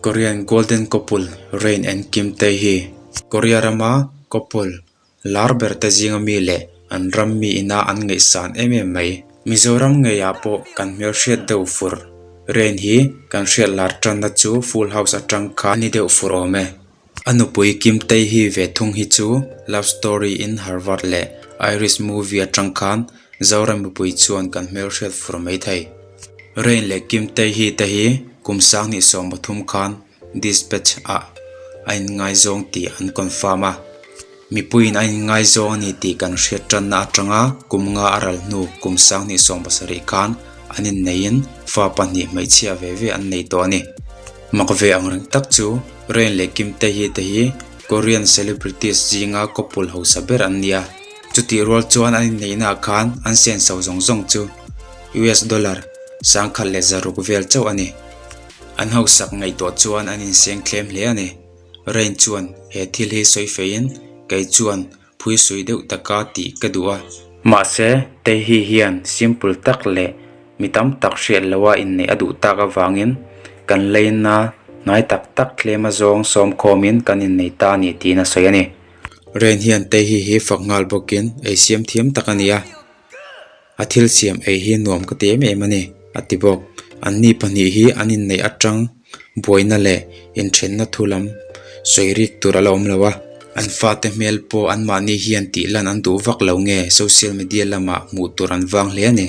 Korean Golden Couple Rain and Kim Tae Hee Korea rama couple lar ber te zinga mi leh an ram mi ina an ngaihsan em em mai. Mizoram ngeiah pawh kan hmelhriat deuh fur. Rain hi kan hriat lar tanna chu Full House atang khan a ni deuh fur awm e. A nupui Kim Tae Hee ve thung hi chu Love Story in Harvard leh Irish movie atang khan Zoram mipui chuan kan hmelhriat fur mai thei. Rain leh Kim Tae Hee te hi kum 2013 khan Dispatch ah a inngaizawng tih an confirm a. Mipuiin a inngaizawng a ni tih kan hriat tanna atanga kum nga a ral hnu kum 2017 khan an inneiin fa pahnih hmeichhia ve ve an nei tawh a ni. Mak ve ang reng tak chu Rain leh Kim Tae Hee te hi Korean celebrities zinga couple hausa ber an ni a. Chutih rual chuan an inneihnaah khan an senso zawng zawng chu US dollar 1600 vel chauh a ni. An hausak ngaihtuah chuan an inseng thlem hle a ni. Rain chuan he thil hi sawi feiin kei chuan phuisui deuh taka tih ka duh a. Mahse, Tae Hee hian simple tak leh mi tam tak hriat loha inneih a duh tak avangin kan leina hnai tak tak tlem azawng sawmkhawmin kan innei ta a ni tiin a sawi a ni. Rain hian Tae Hee hi fak nghal bawkin ei siam thiam tak a ni a, a thil siam ei hi nuam ka ti em em a ni, a ti bawk. Anni pahnih hi an inneih atang buaina leh inthenna thu lam sawi rik tur a la awm lo a, an fate hmel pawh anmahni hian tih lan an duh vak lo nge social media lamah hmuh tur an vang hle a ni.